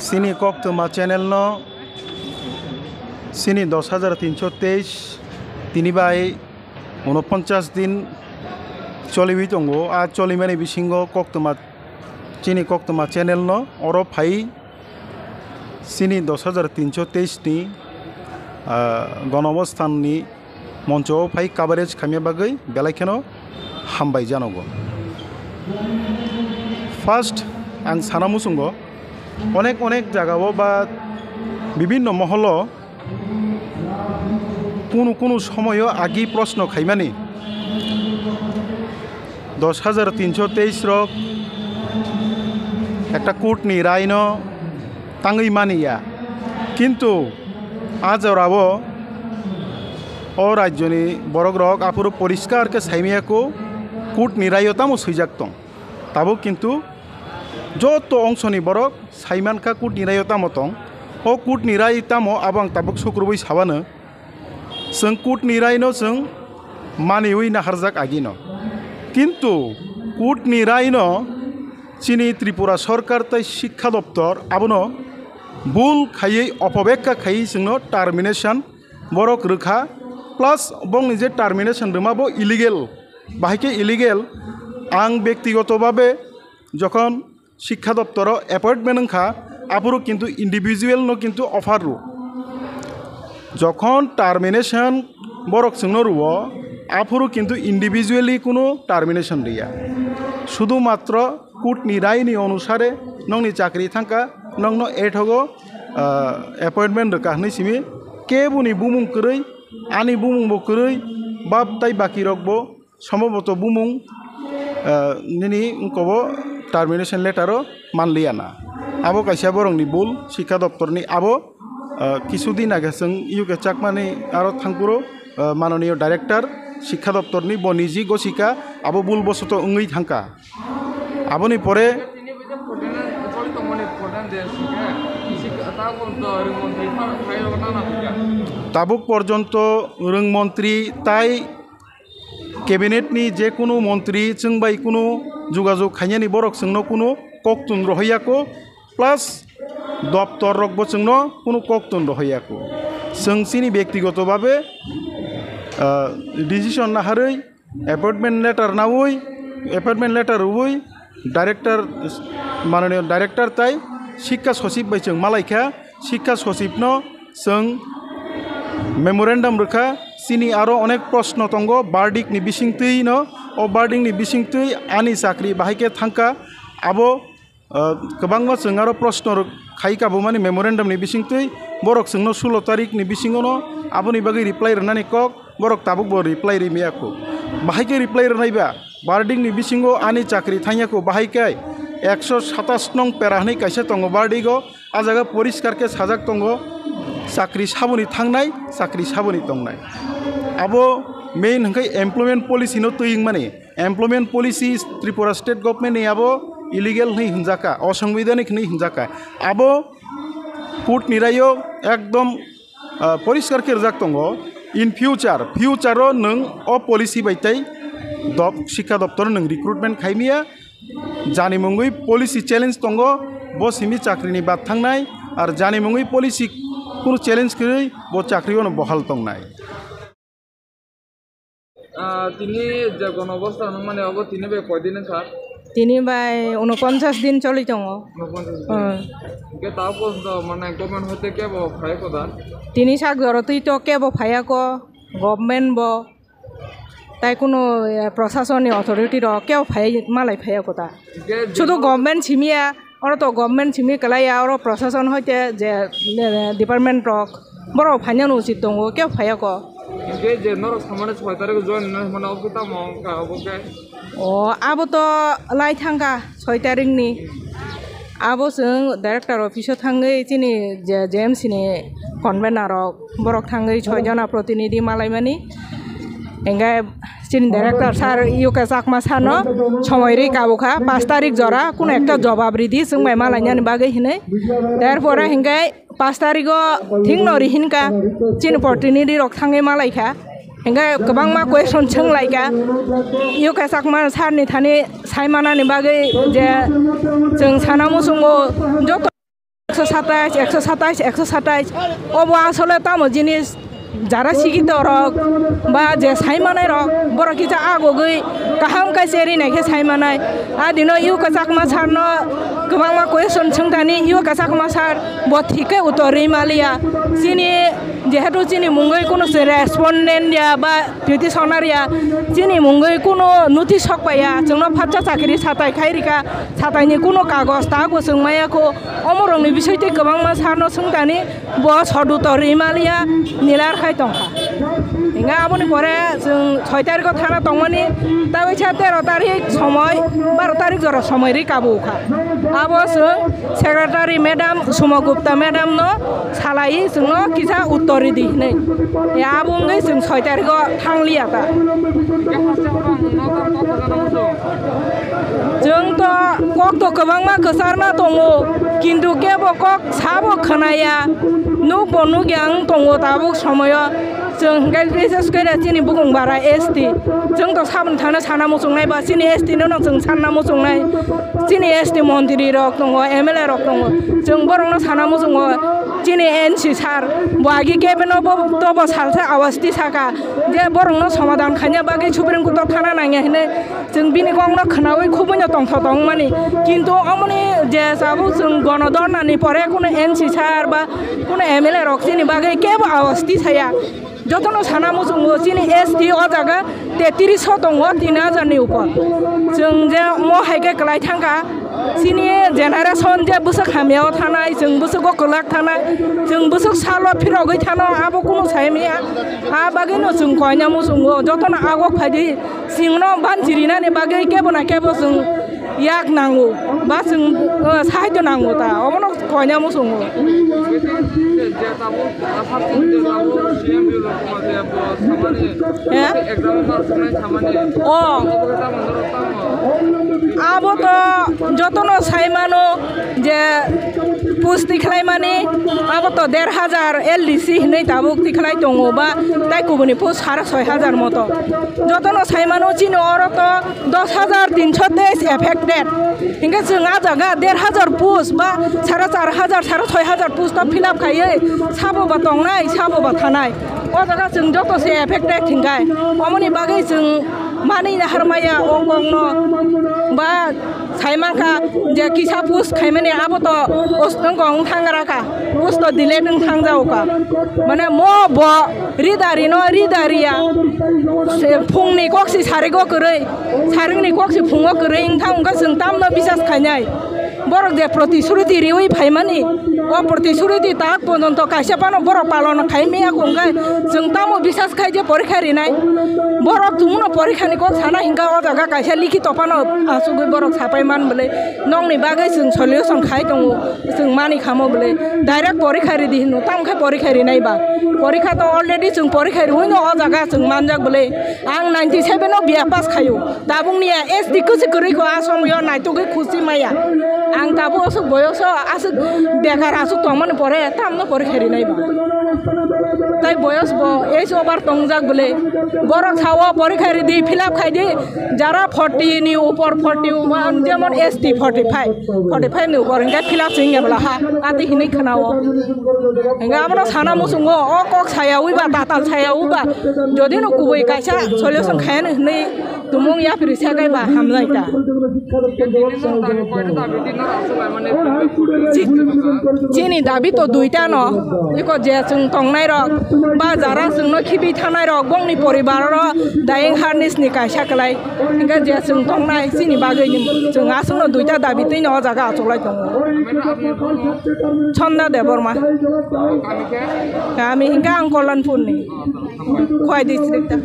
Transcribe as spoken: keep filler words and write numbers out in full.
Chini koktwma channel no chini dos hajar tinso teis tini bai unoponchas din choliwi tongo. A cholimani bisingo koktwma, chini koktwma channel no oro phai chini dos hajar tinso teis ni, ah, Gonobosthan ni moncho o phai coverage khaimya bagwi belai kheno hambai janogo. First, ang sana muchungo, onek onek jagao ba bibinno moholo kunu kunu somoyo agi proshno khaimani, dos hajar tinso teis rok ekta court ni rai no tangwi mani ya, kintu a jorao o rajyoni borok rok aphuru poriskar khe saimaya ko court ni raio tamo swijak tong. Tabuk kintu joto ongsoni borok saimankha court ni raio tamo tong. O court ni rai tamo abo ang tabuk sukrubui sabano. Chwng court ni rai no chwng maniwi naharjak agino. Kintu court ni rai no chini Tripura Sarkar tei Shikkha Doptor abono bul khaiwi opobekha khaiwi chwngno termination borok rwkha, plus bongni je termination rwma bo illegal, bahai khe illegal. Ang bektigoto babe jokhon Shikkha Doptoro appointment wngkha, aphuru kintu individual no kintu offer rw. Jokhon termination borok chwngno rwo, aphuru kintu individually kunu termination riya. Sudhu matro court ni rai ni onusare nokni chakri thangkha, nokno ethogo, ah, appointment rwkha hwnwi simi keboni bumung kwrwi, ani bumung bo kwrwi, bab tai baki rok bo somboboto bumung, ah, nini wngkobo termination letter o manliya na. Abo kaisa borokni bul, Shikkha Doptor ni abo, ah, kisu din age chwng U K Chakmani aro thangphuru, ah, manoniyo director Shikkha Doptor ni bo niji gosika abo bul bosoto wngwi thangkha. Aboni pore tabuk porjonto rwng montri tai cabinet ni je kunu montri chwng bai kunu jugajug khainani borok chwngno kunu koktun rohoyako, plus doptor rokbo chwngno kunu koktun rohoyako. Chwng chini bektigoto babe, ah, decision naharwi appointment letter nawi, appointment letter rwwi director, manoniyo director tai Shikkha Sochib bai chwng malaikha. Shikkha Sochibno chwng memorandum rwkha, chini aro onek proshno tongo, verdict ni bisingtwi no, o verdict ni bisingtwi ani chakri bahai khe thangkha, abo, ah, kwbangma chwng aro proshno rw-, khai kabumani memorandum ni bisingtwi, borok chwngno sulo tarik ni bisingo no aboni bagwi reply rwnani kok, borok tabuk bo reply rimaya kho. Bahai khe reply rwnai ba, verdict ni bisingo ani chakri thangya kho, bahai khe ekso satas nong para hwnwi kaisa tongo verdict o, a jaga poriskar khe sajak tongo, chakri saboni thangnai, chakri saboni tongnai. Abo main hwnkhe employment policy no twi wngmani. Employment policy Tripura state government ni abo illegal hwnwi hwnjakha, osongbidhanik hwnwi hwnjakha. Abo court ni raio ekdom, ah, poriskar khe rwjak tongo. In future, future o nwng o policy bai tei dop-, Shikkha Doptor nwng recruitment khaimaya, jani mungwi policy challenge tongo, bo simi chakri ni bad thangnai, ar jani mungwi policy kunu challenge kwrwi bo chakri o no bohal tongnai. Ah, tini je gono obostha nung mani obo tini bai koi din wngkha? Tini bai unoponchas din choli tongo. Unoponchas din. Hmm. Hingke ta porjonto mane government hoite kebo phai koda? Tini sak joro twi to kebo phaiya ko, government bo, tai kunu, eh, proshasoni authority rok kebo phai malai phaiya koda. Hingke je sudu government simiya, oro to government simi kalaiya, oro proshasoni hoite je, eh, department rok, borok phainani uchit tongo, kebo phaiya ko. Hingke je norok samani soi tarik join hwnmani obo tamo wngkha obo khe? O, abo to lai thangkha soi tarik ni. Abo chwng director office o thangwi chini je J M C ni convener rok, borok thangwi soi jona protinidhi malaimani. Hingke chini director sir U K Chakma sir no somoi ri kabukha, pash tarik jora, kunu ekta jobab ridi chwng bai malainani bagwi hinwi. Tarpore hingke pash tarigo thik no rihinkha, chini protinidhi rok thangwi malaikha. Hingke kwbangma question swnglaikha. U K Chakma sir ni thani saimanani bagwi je chwng sana muchungo joto Ekso satais, ekso satais, ekso satais. Obo asole tamo jinis, jara sikito rok ba je sai manai rok, borok kisa agogwi kaham khe cheri nai khe sai manai. A dino U K Chakma sir no kwbangma question swngtani, U K Chakma sir bo thik khe uttor rwi maliya. Chini, jehetu chini mungwi kunu se respondent ya ba petitioner ya, chini mungwi kunu notice sok paiya, chwngno phatsa chakri satai khai rika, sataini kunu kagoj ta bo chwng maya kho, omorokni bisoi tei kwbangma sir no swngtani, bo soduto rimaliya nilar khai tongkha. Hinga aboni pore chwng soi tarikho thana tongmani, tawi sa tero tarik somoi, baro tarik jora somoi ri kabu kha. Abo chwng secretary madam Suma Gupta madam no salai chwngno kisa uttor ridi hinwi. Ya abo wngwi chwng soi tarikho thangliya ta. Chwng to kok to kwbangma kwcharna tongo, kintu kebo kok sabo khwnaya, nukbo nukya wng tongo tabuk somoyo. Chwng hwnkhe bises khe chini bukung bara S T. Chwng to saboni thangno sana muchungnai ba, chini S T no no chwng sanna muchungnai. Chini S T montri rok tongo, M L A rok tongo. Chwng borokno sana muchungo, chini N C sir bo agi kebeno bo tobo salsa awas tisaka je borokno somadan khaina bagwi Supreme Court o thana nangya hinwi. Chwng bini kokno khwnawi khubuino tongtho tongmani. Kintu omoni je tabuk chwng gonodornani pore kunu N C sir ba kunu M L A rok chini bagwi kebo awas tisaya. Jotono sana muchungo chini S T o jaga tetris o tongo tin hajar ni upor. Chwng je mo hai khe kwlai thangkha, chini generation je bwswk hamya o thanai, chwng bwswk o kwlak thanai, chwng bwswk salo phirogwi thano, abo kunu sai maya. A bagwino chwng koina muchungo, jotono agok phaidi. Chwngno banchirinani bagwi kebo na kebo chwng yak nango, ba chwng, o, sahityo nango ta, obono koina muchungo. He? O, abo to jotono sai mano je post tikhlaimani, abo to der hajar L D C hinwi tabuk tikhlai tongo ba tai kubuni post sara soi hajar moto. Jotono sai mano chini oro to dos hajar tinso teis affected. Hinkhe chwng a jaga der hajar post ba sara char hajar, sara soi hajar post to fill up khaiwi sabo ba tongnai, sabo ba thanai. O jaga chwng joto se affected hinkhai. Omoni bagwi chwng manwi naharmaya o kokno ba sai mankha je kisa post khaimani abo to os-, wng kong thang gra kha, post to delete wng thang jago kha. Mane mo bo rida rino rida riya, se phungni kok si sarigo kwrwi, saringni kok si phungo kwrwi wng thang, wngkha chwng tamno bisas khainai. Borok je protishruti riwi phaimani, o protishruti tak porjonto kaisa phano borok palon khai maya kho, wngkha chwng tamo bisas khai je porikha rinai. Borok chwngno porikhani kok sana hinka o jaga kaisa likhito phano asugwi borok sapai man bwlwi, nokni bagwi chwng solution khai tongo, chwng mani khamo bwlwi. Direct porikha ridi hino, tamo khe porikha rinai ba? Porikha to already chwng porikha riwi no o jaga chwng manjak bwlwi. Ang ninety seven o B A pass khaio. Tabukni S T kwchwk kwrwi kho, a somoi o naitugwi khusi maya. Ang tabuk aswk boyoso, aswk bekar aswk tongmani pore tamno porikha rinai ba? Tai boyos bo age over tongjak bwle. Borok sao porikha ridi, fill up khaidi. Jara forty ni upor, forty one, jemon S T forty five, forty five ni upor hinkhe fill up se wngya bwla ha, ati hinwi khwnao. Hinkhe abono sana muchungo, o kok sayawi ba, tatal sayawi ba, jodi no kubui kaisa solution khayani hinwi tumung yapri sekai ba hamlai ta. Chi-, chini dabi to duita no, iko je chwng tongnai rok, ba jara chwngno khibi thanai rok, bongni poribar oro dying harness ni kaisa kwlai, hinkhe je chwng tongnai chini bagwi ni chwng aswkno duita dabi twino o jaga achuklai tongo. Chonda Debbarma. Kami hinkhe ang Kollanpur ni, Khowai district ta.